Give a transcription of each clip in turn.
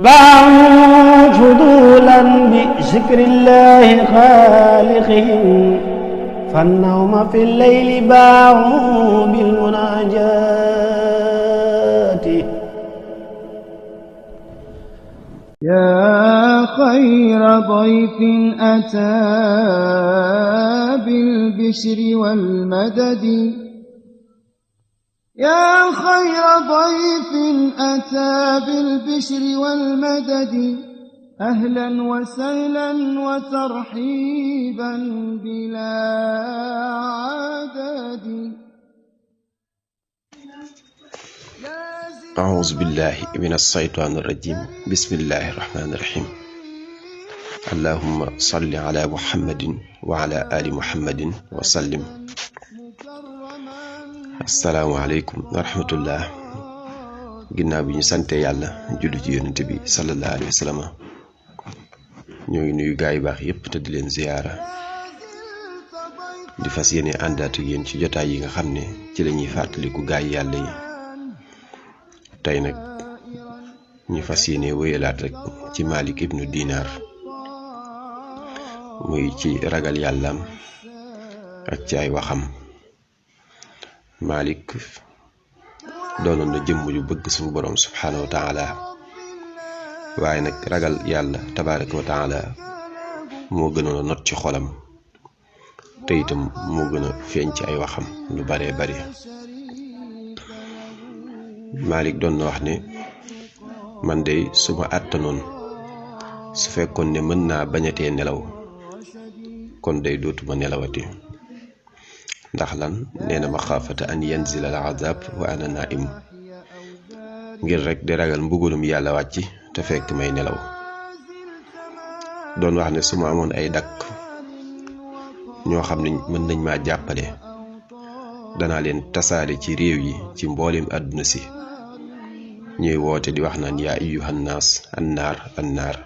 باعوا فضولا بذكر الله خالقهم فالنوم في الليل باعوا بالمناجات. يا خير ضيف أتى بالبشر والمدد يا خير ضيف أتى بالبشر والمدد أهلا وسهلا وترحيبا بلا عدد. أعوذ بالله من الشيطان الرجيم. بسم الله الرحمن الرحيم. اللهم صل على محمد وعلى آل محمد وسلم. asalaamaaleykum wa rahmatullah. ginnaaw bi ñu sante yàlla julli ci yonent bi sallallahu alayhi wa sallam, ñoo ngi nuyu gaay yu baax yépp te di leen ziyaara, di fas yéene àndaat ak yéen ci jotaay yi nga xam ne ci lañuy fàttaliku gaay yàlla yi. tey nag ñu fas yéene wéyalaat rek ci Malik ibnu Dinar, muy ci ragal yàllaam ak ci ay waxam. Malik doonoon na jëmm ju bëgg suñu boroom subhaanahu wa taala, waaye nag ragal yàlla tabaaraka wa taala moo gënoon a not ci xolam, te itam moo gën a feeñ ci ay waxam lu baree bari. Malik doon na wax ne man de su ma àttanoon, su fekkoon ne mën naa bañatee nelaw kon day dootuma nelawati. ndax lan? nee na maxaafata an yanzila al azab wa ana naim, ngir rek di ragal mbugalum yàlla wàcc te fekk may nelaw. doon wax ne su ma amoon ay dakk ñoo xam ne mën nañ maa jàppale, danaa leen tasaare ci réew yi ci mboolem àdduna si, ñuy woote di wax naan yaa ayyuhan naas annaar annaar,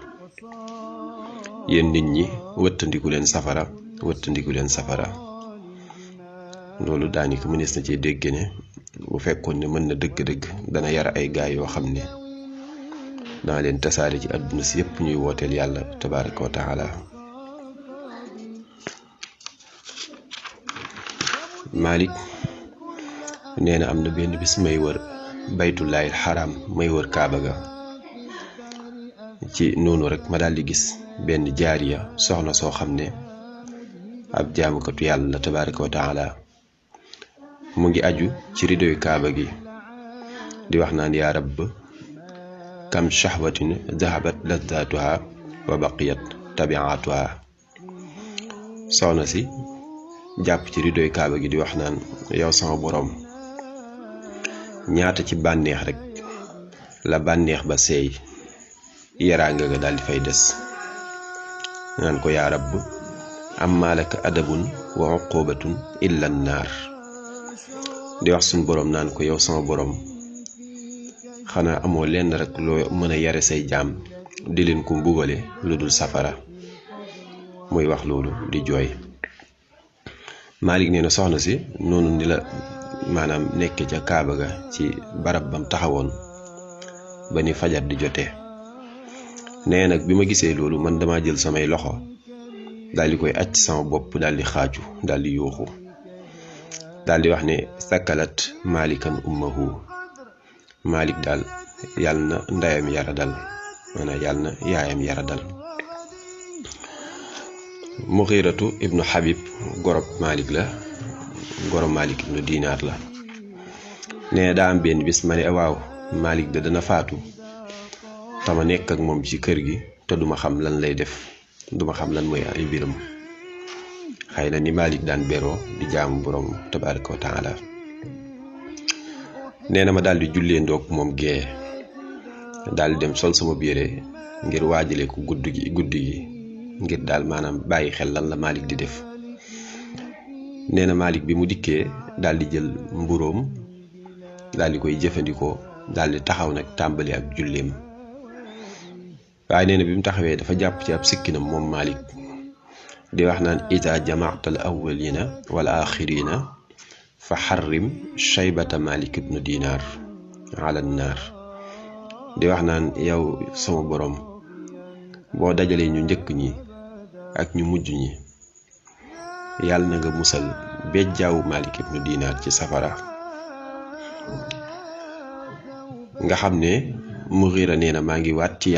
yéen nit ñi wëttandiku leen safara, wëttandiku leen safara. loolu daanaka mënees na cee dégg ne bu fekkoon ne mën na dëgg-dëgg dana yar ay gaay yoo xam ne dana leen tasaare ci àdduna si yépp ñuy wooteel yàlla tabaaraka wa taala. Malik nee na am na benn bis may wër baytullaahil xaraam, may wër kaaba ga, ci noonu rek ma daal di gis benn jaariya, soxna soo xam ne ab jaamukatu yàlla la tabaaraka wa taala, mu ngi aju ci ridoy kaaba gi di wax naan yaa rabb kam shahwatin zahabat lazzatuha wa baqiyat tabiatuha. soxna si jàpp ci ridoy kaaba gi di wax naan yow sama boroom, ñaata ci bànneex rek la bànneex ba seey, yaraanga nga daal di fay des. naan ko yaa rabb amma laka adabun wa uqubatun illa an-naar. di wax suñ boroom naan ko yow sama boroom, xanaa amoo lenn rek loo mën a yare say jaam di leen ko mbugale lu dul safara. muy wax loolu di jooy. Malik nee na soxna si noonu ni la maanaam nekke ca kaaba ga ci barab bam taxawoon ba ni fajar di jotee. nee nag bi ma gisee loolu man dama jël samay loxo daal di koy acc sama bopp, daal di xaaju, daal di yuuxu, daal di wax ne sakkalat malikan ummahu. Malik daal yàlla na ndeyam yara dal, maanaam yàlla na yaayam yara dal. Mughiratu ibnu Habib gorob Malik la, gorob Malik ibnu Dinar la. nee daa am benn bis ma ne waaw Malik da dana faatu tama nekk ak moom ci kër gi te duma xam lan lay def, duma xam lan mooy ay mbiram. xëy na ni Malik daan beroo di jaamu borom tabaraka wa taala. nee na ma daal di jullee ndoog moom gee, daal di dem sol sama biire ngir waajale ko guddi gi ngir daal maanaam bàyyi xel lan la Malik di def. nee na Malik bi mu dikkee daal di jël mburóom daal di koy jëfandikoo, daal di taxaw nag tàmbali ak julleem. waaye nee na bi mu taxawee dafa jàpp ci ab sikkinam moom Malik di wax naan iza jama'ta al awwalina wal axirina fa xarrim shaybata Malik ibnu Dinar ala naar. di wax naan yow sama borom boo dajalee ñu njëkk ñi ak ñu mujj ñi yàlla na nga musal bejjaawu Malik ibnu Dinar ci safara. nga xam ne Mughira nee na maa ngi waat ci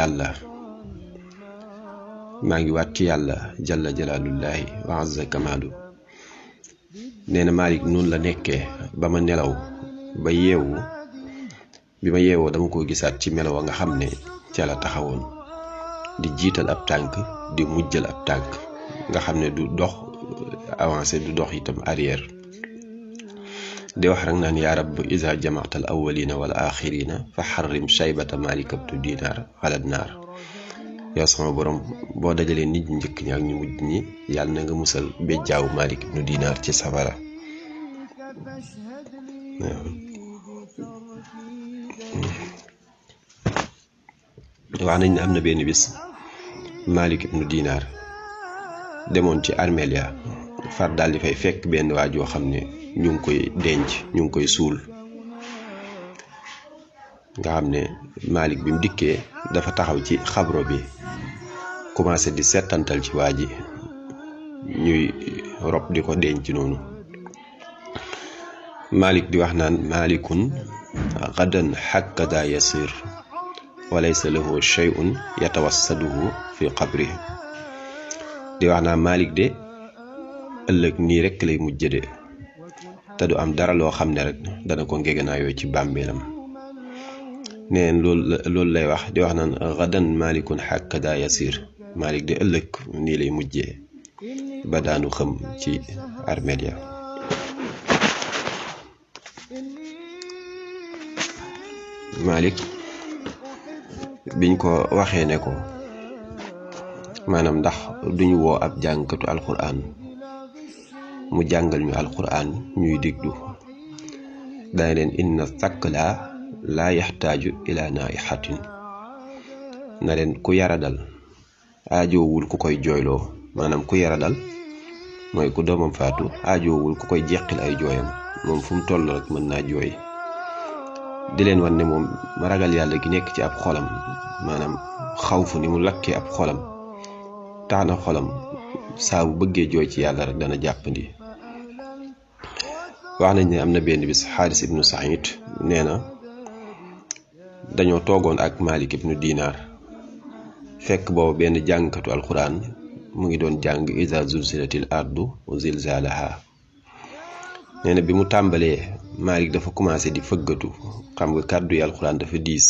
yàlla jalla jalaalullahi wa azza kamaalu nee na Malik noonu la nekkee ba ma nelaw ba yeewu bi ma yeewoo dama ko gisaat ci melaw nga xam ne ca la taxawoon di jiital ab tànk di mujjal ab tànk nga xam ne du dox avancé du dox itam arrière di wax rek naan yaa rabb iza jama'ta al awwalina wal axirina fa xarrim shaybata Malik ibnu Dinar ala naar. yow sama borom boo dajalee nit ñu njëkk ñi ak ñu mujj ñi yàlla na nga musal bejjaawu Malik ibnu Dinar ci safara. wax nañ ne am na benn bis Malik ibnu Dinar demoon ci armeel ya far daal di fay fekk benn waa joo xam ne ñu ngi koy denc ñu ngi koy suul. nga xam ne Malik bi mu dikkee dafa taxaw ci xabro bi commencé di settantal ci waa ji ñuy rob di ko denc noonu. Malik di wax naan malikun gadan hakada yasir walaysa lahu shay'un yatawassaduhu fi qabri. di wax naan Malik de ëllëg nii rek lay mujj de te du am dara loo xam ne rek dana ko ngegenaayoo ci bàmmeelam. neen loolu lay wax di wax naan gadan malikun hakada yasir Malik de ëllëg nii lay mujjee ba daanu xam ci armeel ya. Malik biñ ko waxee ne ko maanaam ndax duñu woo ab jàngkatu alquran mu jàngal ñu alquran ñuy diglu dana leen inna thaqla laa yaxtaaju ila naihatin na leen ku yaradal aajoowul ku koy jooyloo. maanaam ku yaradal mooy ku doomam faatu aajoowul ku koy jeqil ay jooyam moom fu mu toll rek mën naa jooy. di leen wan ne moom ragal yàlla gi nekk ci ab xolam maanaam xawfu ni mu lakkee ab xolam tax na xolam saa bu bëggee jooy ci yàlla rek dana jàppandi. wax nañ ne am na benn bis Xaaris ibnu Saïd nee na dañoo toogoon ak Malik ibnu Dinar fekk boobu benn jàngkatu alquran mu ngi doon jàng iza zulzilatil ardu zilzalaha. nee na bi mu tàmbalee Malik dafa commencé di fëggatu. xam nga kàddu yi alquran dafa diis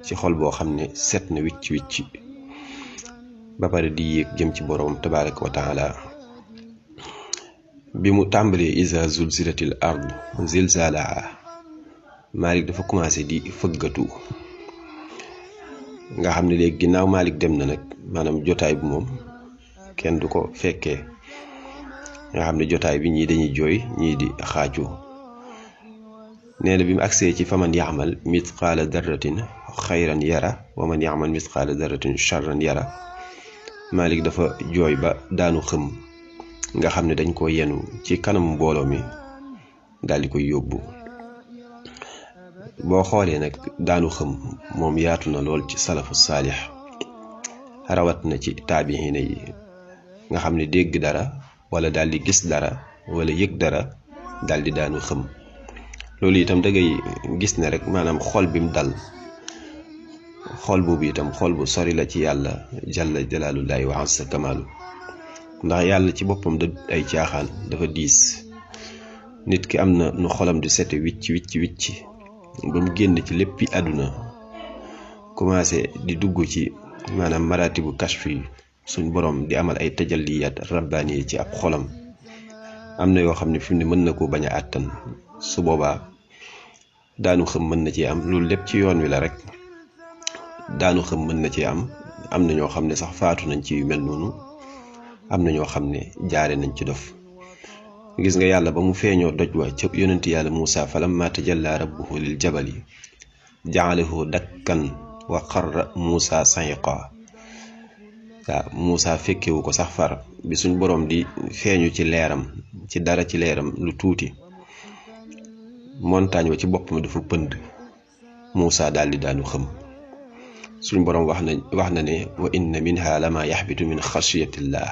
ci xol boo xam ne set na wicc wicc ba pare di yéeg jëm ci boroom tabaraka wa taala. bi mu tàmbalee iza zulzilatil ardu zilzalaha Malik dafa commencé di fëggatu. nga xam ne léegi ginnaaw Malik dem na nag maanaam jotaay bi moom kenn du ko fekkee. nga xam ne jotaay bi ñii dañuy jooy ñii di xaaju. nee na bi mu agsee ci faman ya'mal mithqaala darratin xayran yara wa man ya'mal mithqaala darratin charran yara Malik dafa jooy ba daanu xëm. nga xam ne dañ ko yenu ci kanam mbooloo mi daal di koy yóbbu. boo xoolee nag daanu xëm moom yaatu na lool ci salafu saalix rawat na ci taabixiina yi nga xam ne dégg dara wala daal di gis dara wala yëg dara daal di daanu xëm. loolu itam da ngay gis ne rek maanaam xol bi mu dal xol boobu itam xol bu sori la ci yàlla jalla jalaalullahi wa azza kamaalu. ndax yàlla ci boppam da ay caaxaan dafa diis. nit ki am na nu xolam di sete wicc wicc wicc ba mu génn ci léppi àdduna commencé di dugg ci maanaam maratibu kashfi suñ borom di amal ay tajalliyaat rabbaani ci ab xolam. am na yoo xam ne fi mu ne mën na ko bañ a àttan. su boobaa daanu xam mën na ci am. loolu lépp ci yoon wi la rek. daanu xam mën na ci am na ñoo xam ne sax faatu nañ ci yu mel noonu. am na ñoo xam ne jaare nañ ci dof. gis nga yàlla ba mu feeñoo doj wa ca yonent yàlla Muusa falamma tajalla rabbuhu lil jabali ja'alahu dakkan wa qarra Muusa sa'iqa. waaw Muusa fekkewu ko sax far bi suñ boroom di feeñu ci leeram ci dara ci leeram lu tuuti montagne wa ci boppam dafa pënd Muusa daal di daanu xëm suñ boroom wax na ne wa inna minha lama yaxbitu min xashiyatillah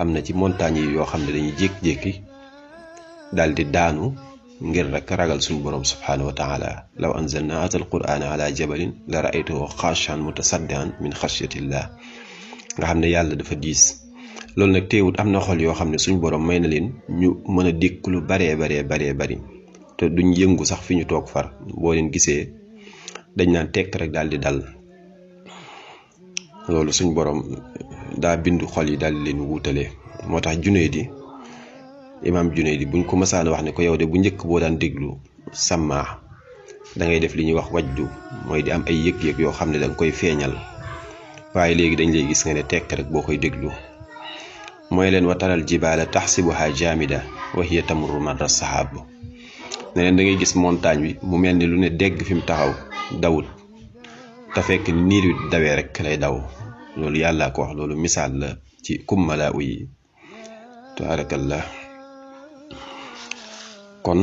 am na ci montagne yi yoo xam ne dañuy jékki-jékki daal di daanu ngir rek ragal suñ boroom subhanahu wa taala law anzalna hada alqur'ana ala jabalin la ra'aytuhu xaashan mutasaddian min xashiyatillah nga xam ne yàlla dafa diis. loolu nag teewut am na xol yoo xam ne suñ boroom may na leen ñu mën a dékk lu baree bari te duñ yëngu sax fi ñu toog far boo leen gisee dañ naan tekk rek daal di dal. loolu suñ boroom daa bindu xol yi daal di leen wuutale. moo tax imaam Junayd buñ ko mësaan wax ne ko yow de bu njëkk boo daan déglu sàmmaa da ngay def li ñuy wax wajdu mooy di am ay yëg-yëg yoo xam ne da nga koy feeñal waaye léegi dañ lay gis nga ne tekk rek boo koy déglu. mooy leen wa taral jibaala taxsibuha jaamida wa hiya tamurru marra sahaab ne leen da ngay gis montagne bi mu mel ni lu ne dégg fi mu taxaw dawut te fekk niir wi dawee rek lay daw. loolu yàllaa ko wax. loolu misaal la ci kummalaa yi tabaarakallah. kon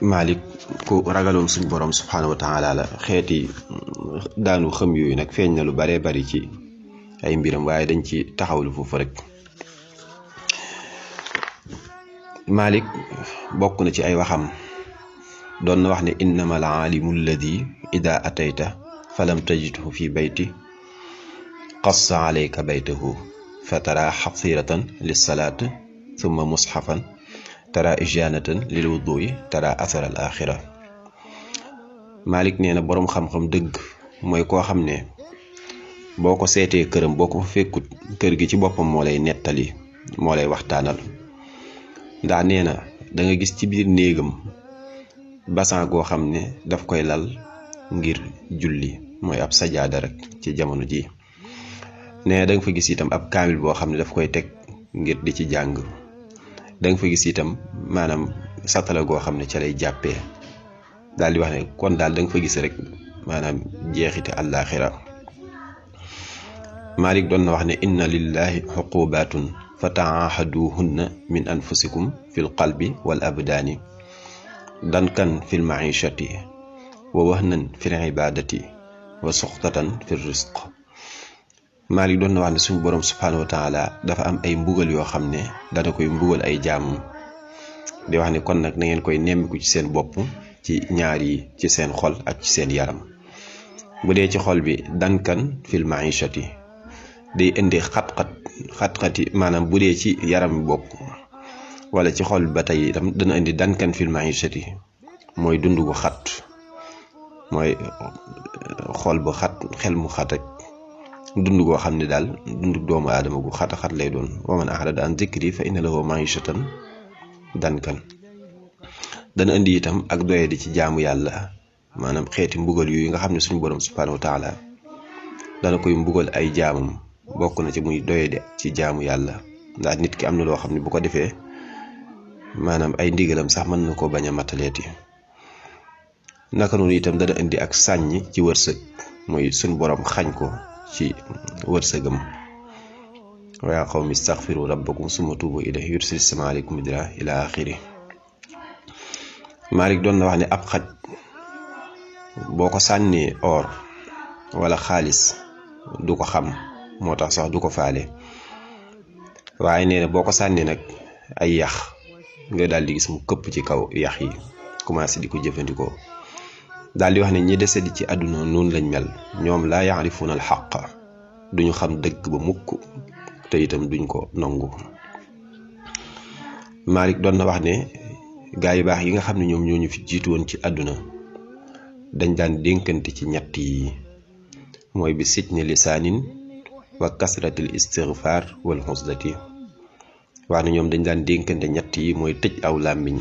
Malik ku ragaloon suñ borom subhanahu wa taala la. xeeti daanu xam yooyu nag feeñ na lu baree bari ci ay mbiram waaye dañ ci taxawlu foofu rek. Malik bokk na ci ay waxam doon na wax ne innama al aalimu alladi ida atayta falam tajidhu fi bayti qassa alayka baytahu fa tara xafiratan lissalaat thumma mushafan tara ijanatan lil wuduyi tara athar al axira. Malik nee na boroom xam-xam dëgg mooy koo xam ne boo ko seetee këram boo ko fa fekkut kër gi ci boppam moo lay nettali moo lay waxtaanal. ndax nee na da nga gis ci biir néegam basan goo xam ne daf koy lal ngir julli mooy ab sajaada rek ci jamono ji. nee na da nga fa gis itam ab kaamil boo xam ne daf koy teg ngir di ci jàng. da nga fa gis itam maanaam satala goo xam ne ca lay jàppee. daal di wax ne kon daal da nga fa gis rek maanaam jeexite àllaaxira. Malik doon na wax ne inna lillahi xuqubatun fa taahaduhunna min anfusikum fil qalbi wal abdaani dankan fil maishati wa wahnan fil ibadati wa suxtatan fil risq. Malik doon na wax ne suñu borom subhanahu wa taala dafa am ay mbugal yoo xam ne dana koy mbugal ay jaamam. di wax ne kon nag na ngeen koy nemmiku ci seen bopp ci ñaar yi ci seen xol ak ci seen yaram. bu dee ci xol bi dankan fil maishati day indi xat-xati maanaam bu dee ci yaram bi bokk wala ci xol ba tey itam dana indi dankan fil maishati mooy dund gu xat mooy xol bu xat xel mu xat ak dund goo xam ne daal dund doomu aadama gu xat a xat lay doon. wa man a'rada an zikri fa inna lahu maishatan dankan. dana indi itam ak doye di ci jaamu yàlla maanaam xeeti mbugal yooyu nga xam ne suñu borom subhanahu wa taala dana koy mbugal ay jaamam bokk na ci muy doye di ci jaamu yàlla. ndax nit ki am na loo xam ne bu ko defee maanaam ay ndigalam sax mën na ko bañ a mataleeti. naka noonu itam dana indi ak sàññ ci wërsëg mooy suñu borom xañ ko ci wërsëgam. wa yaa qawmi istaghfiru rabbakum summa tuubu ilayhi yursil samaa alaykum midrara ila axiri. Malik doon na wax ne ab xaj boo ko sànnee or wala xaalis du ko xam moo tax sax du ko faale. waaye nee na boo ko sànnee nag ay yax nga daal di gis mu këpp ci kaw yax yi commencé di ko jëfandikoo. daal di wax ne ñi dese di ci àdduna noonu lañ mel ñoom laa yaarifuuna al xaq duñu xam dëgg ba mukk te itam duñ ko nangu. Malik doon na wax ne gaa yu baax yi nga xam ne ñoom ñoo ñu fi jiitu woon ci àdduna dañ daan dénkante ci ñett yi mooy bi sijni lisaanin wa kasratil istighfar wal xusdati. wax ne ñoom dañ daan dénkante ñett yi mooy tëj aw làmmiñ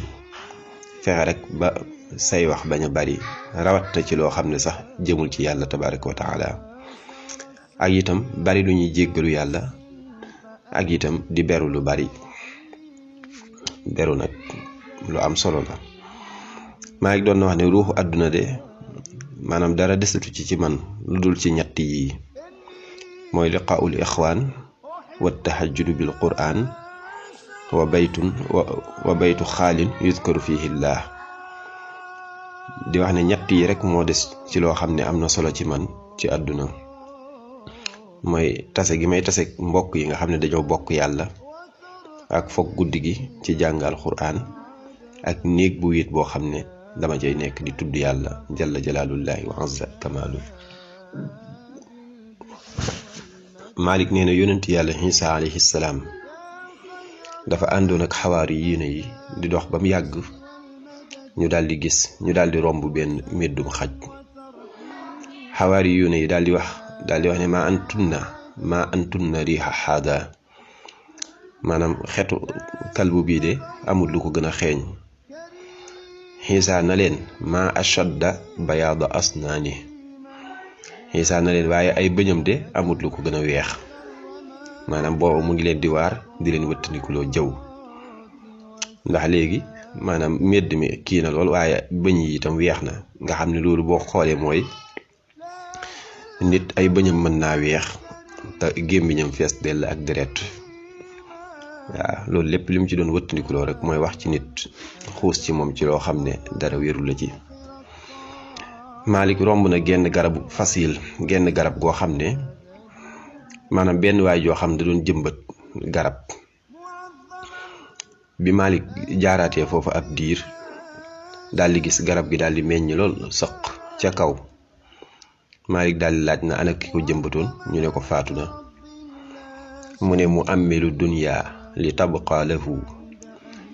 fexe rek ba say wax bañ a bari rawat na ci loo xam ne sax jëmul ci yàlla tabaraka wa taala ak itam bari lu ñuy jéggalu yàlla ak itam di beru lu bari. beru nag lu am solo la. Malik doon na wax ne ruuxu àdduna de maanaam dara desatu ci man lu dul ci ñett yi mooy liqaa'ul ixwaan wa tahajjudu bil qur'an wa baytu xaalin yuzkaru fihi llah. di wax ne ñett yi rek moo des ci loo xam ne am na solo ci man ci àdduna mooy tase gi may tase mbokk yi nga xam ne dañoo bokk yàlla ak foog guddi gi ci jàngal Qur'an ak néeg bu wéet boo xam ne dama cay nekk di tudd yàlla jalla jalaalullahi wa azza kamaalu. Malik nee na yonent yàlla Isa alayhi salaam dafa àndoon ak xawaari yiine yi di dox ba mu yàgg ñu daal di romb benn meddum xaj. xawaari yiine yi daal di wax ne ma antunna riixa xaada, maanaam xetu kalbu bii de amul lu ko gën a xeeñ. Isa na leen ma ashadda bayaada asnaani, Isa na leen waaye ay bëñam de amul lu ko gën a weex. maanaam booba mu ngi leen di waar di leen wëttandikuloo jëw, ndax léegi maanaam medd mi kii na lool waaye bëñ yi itam weex na. nga xam ne loolu boo xoolee mooy nit ay bëñam mën naa weex te gémmiñam fees dell ak deret. waaw loolu lépp li mu ci doon wëttandikuloo rek mooy wax ci nit, xuus ci moom ci loo xam ne dara wérul la ci. Malik romb na genn garabu fasil, genn garab goo xam ne maanaam benn waay joo xam ne da doon jëmbat garab. bi Malik jaaraatee foofu ab diir daal di gis garab gi daal di meññ lool sëq ca kaw. Malik daal di laaj na ana ki ko jëmbatoon, ñu ne ko faatu na. mu ne mu ammilu dunya li tabqa lahu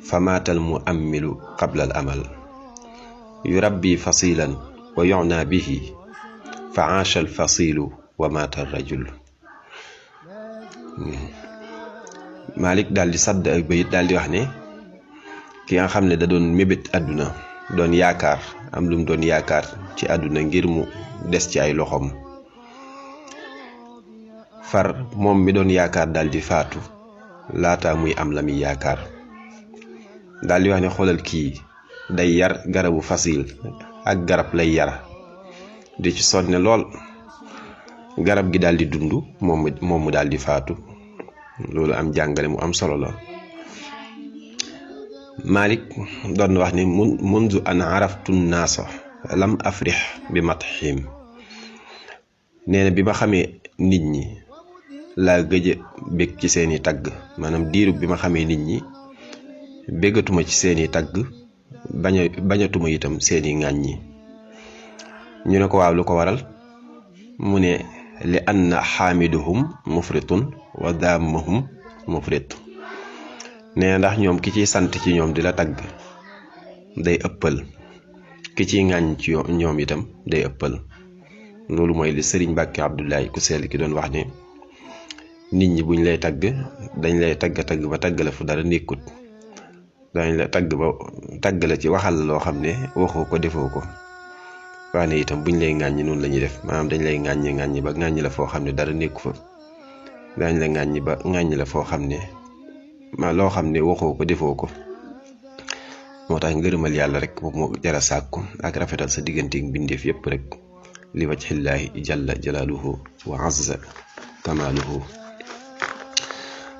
fa maatal mu ammilu qabla al amal yurabbi fasilan wa yu'na bihi fa aasha al fasilu wa maata al rajul. Malik daal di sadd ay bayit daal di wax ne ki nga xam ne da doon mébét àdduna, doon yaakaar am lu mu doon yaakaar ci àdduna ngir mu des ci ay loxoom, far moom mi doon yaakaar daal di faatu laata muy am la muy yaakaar. daal di wax ne xoolal kii day yar garabu fasil ak garab lay yar di ci sonne lool, garab gi daal di dund moom mu daal di faatu. loolu am jàngale mu am solo la. Malik doon wax ni mundu an araftu naasa lam afrix bi matxim, nee na bi ma xamee nit ñi laa gëj a bég ci seeni tagg. maanaam diirub bi ma xamee nit ñi bégatuma ci seeni tagg, bañatuma itam seeni ŋàññi. ñu ne ko waaw lu ko waral, mu ne li anna xaamiduhum mufritun wa daamahum mufrit. nee ndax ñoom ki ciy sant ci ñoom di la tagg day ëppal, ki ciy ŋàññ ci ñoom itam day ëppal. loolu mooy li Sëriñ Mbàkke Abdoulaye ku sell ki doon wax ne nit ñi buñ lay tagg dañ lay tagg ba tagg la fu dara nekkut, dañ la tagg la ci waxal loo xam ne waxoo ko defoo ko. waane itam buñ lay ŋàññi noonu la ñuy def, maanaam dañ lay ŋàññi ba ŋàññi la foo xam ne dara nekku fa. dañ la ŋàññi ba ŋàññi la foo xam ne loo xam ne waxoo ko defoo ko. moo tax ngërëmal yàlla rek moom moo jara sàkku ak rafetal sa digganteeg mbindeef yépp rek li wajhillaahi jalla jalaaluhu wa azza kamaaluhu.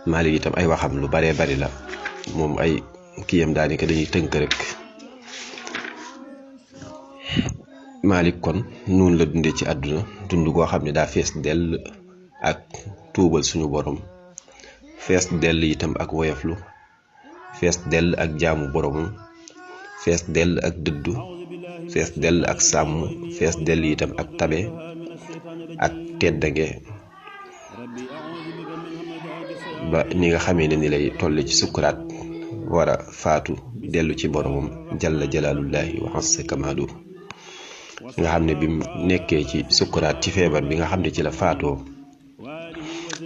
Malik itam ay waxam lu baree bari la, moom ay kiyam daanaka dañuy tënk rek. Malik kon noonu la dundee ci àdduna, dund goo xam ne daa fees dell ak tuubal suñu borom, fees dell itam ak woyaflu, fees dell ak jaamu boromam, fees dell ak dëddu, fees dell ak sàmm, fees dell itam ak tabe ak teddange, ba ni nga xamee ne ni lay tolle ci sukkuraat war a faatu dellu ci boromam jalla jalaalullahi wa azza kamaalu. nga xam ne bi mu nekkee ci sukkuraat ci feebar bi nga xam ne ci la faatoo,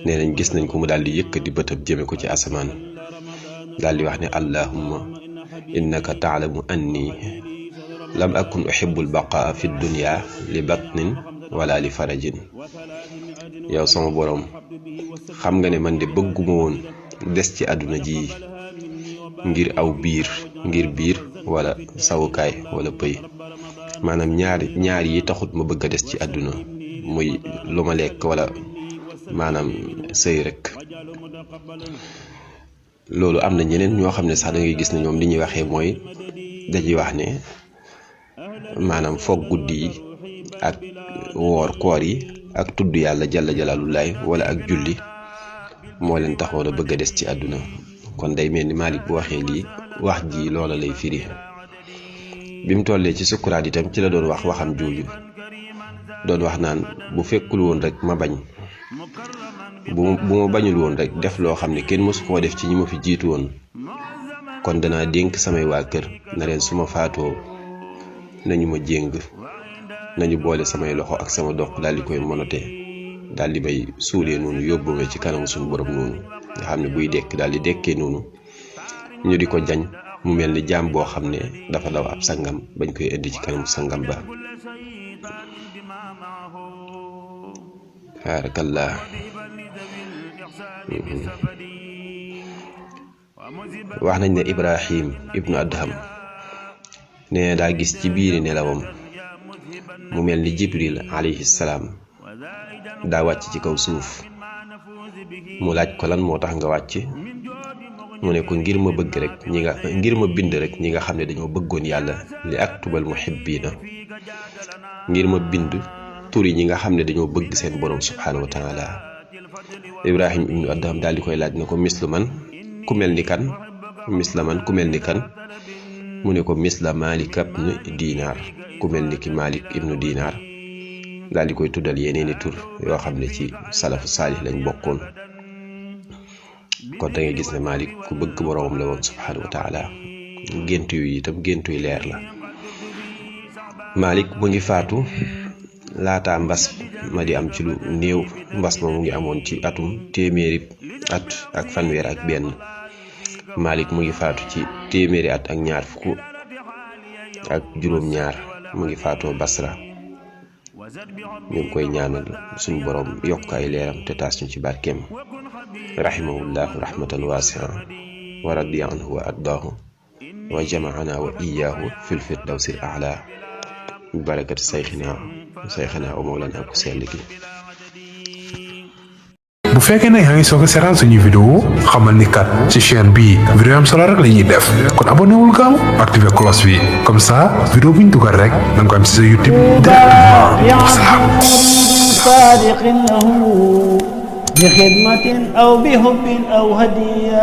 nee nañ gis nañ ko mu daal di yëkkati bëtab jëme ko ci asamaan daal di wax ne allahumma innaka taalamu anni lam akun uhibbu albaqaa fi dunya li batnin wala li farajin. yow sama borom xam nga ne man de bëgguma woon des ci àdduna ji ngir aw biir wala sawukaay wala pëy. maanaam ñaar yi taxut ma bëgg a des ci àdduna, muy lu ma lekk wala maanaam sëy rek. loolu am na ñeneen ñoo xam ne sax da ngay gis ne ñoom li ñuy waxee mooy dañuy wax ne maanaam foog guddi yi ak woor koor yi ak tudd yàlla jalla jalaalullaay wala ak julli moo leen taxoon a bëgg a des ci àdduna. kon day mel ni Malik bu waxee lii wax ji loola lay firi. bi mu tollee ci sukkuraat itam ci la doon wax waxam jooju doon wax naan bu fekkul woon rek ma bañ bu ma bañul woon rek def loo xam ne kenn mësu koo def ci ñi ma fi jiitu woon kon danaa dénk samay waa kër na leen su ma faatoo nañu ma jéng nañu boole samay loxo ak sama dox daal di koy monote daal di may suulee noonu yóbbu ma ci kanamu suñu borom noonu nga xam ne buy dekk daal di dekkee noonu ñu di ko jañ mu mel ni jaam boo xam ne dafa daw ab sangam bañ koy indi ci kanamu sangam ba. baarakallah. wax nañ ne Ibrahim ibnu Adham nee daa gis ci biiri nelawam mu mel ni Jibril alayhi salaam daa wàcc ci kaw suuf mu laaj ko lan moo tax nga wàcc mu ne ko ngir ma bind rek ñi nga xam ne dañoo bëggoon yàlla li aktubal muhibbiina ngir ma bind turi ñi nga xam ne dañoo bëgg seen borom subhaanahu wa taala. Ibrahim ibnu Adham daal di koy laaj ne ko mislu man ku mel ni kan mu ne ko misla Malik ibnu Dinar ku mel ni ki Malik ibnu Dinar daal di koy tuddal yeneeni tur yoo xam ne ci salafu saalih lañ bokkoon. kon da ngay gis ne Malik ku bëgg boroomam la woon subhaanahu wa taala. gént yu itam gént yu leer la. Malik mu ngi faatu laata mbas ma di am ci lu néew. mbas ma mu ngi amoon ci atum 100 at ak fanweer ak benn. Malik mu ngi faatu ci 100 at ak ñaar fukk ak juróom-ñaar mu ngi faatoo Basra. ñu ngi koy ñaanal suñu borom yokk ay leeram te taas ñu ci barkeem. rahimahullahu rahmatan waasi'a wa radiya anhu wa ardaahu wa jamaana wa iyaahu fil firdawsil a'laa bi barakati sayxina wa mawlana ku sell gi. bu fekkee ne yaa ngi soog a seetaan suñuy vidéo xamal ni kat ci chaîne bi vidéo am solo rek la ñuy def kon abonné wul gaaw activé cloche bi comme ça vidéo bu ñu dugal rek da nga ko am ci sa YouTube directement. بخدمة أو بحب أو هدية